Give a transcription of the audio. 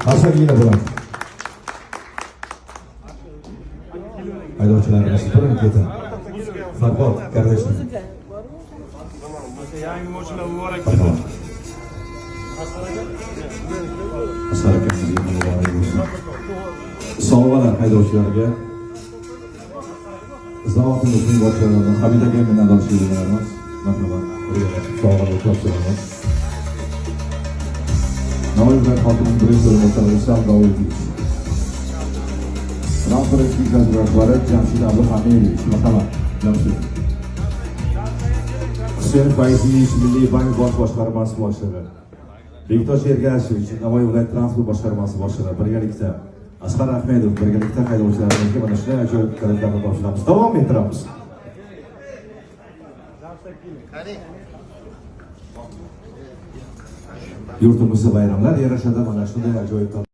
Qarsaklar bilan. Haydovchilarimiz birin-ketin. Farhod, kardeşim. Yangi mashina muborak. Marhamat. Asqar akamizga muborak bo'lsin. Sovg'alar haydovchilarga. Zavodimizning boshlig'i Hamid aka minnatdorchilik bildiramiz. Marhamat, birgalashib sovg'alar topshiramiz. Navoiy viloyat hokimining birinchi o'rinbosari Rustam Dovudovich. Transport inspeksiyasi rahbari Jamshid Abduhamidovich. Marhamat, Jamshid. Husen Fayziyevich, Milliy bank bosh boshqarmasi boshlig'i. Bektosh Ergashevich, Navoiy viloyat transport boshqarmasi boshlig'i birgalikda Asqar Ahmedov birgalikda haydovchilarimizga mana shunday ajoyib kalitlarni topshiramiz. Davom ettiramiz. Yurtimizda bayramlar yarashadi mana shunday ajoyib.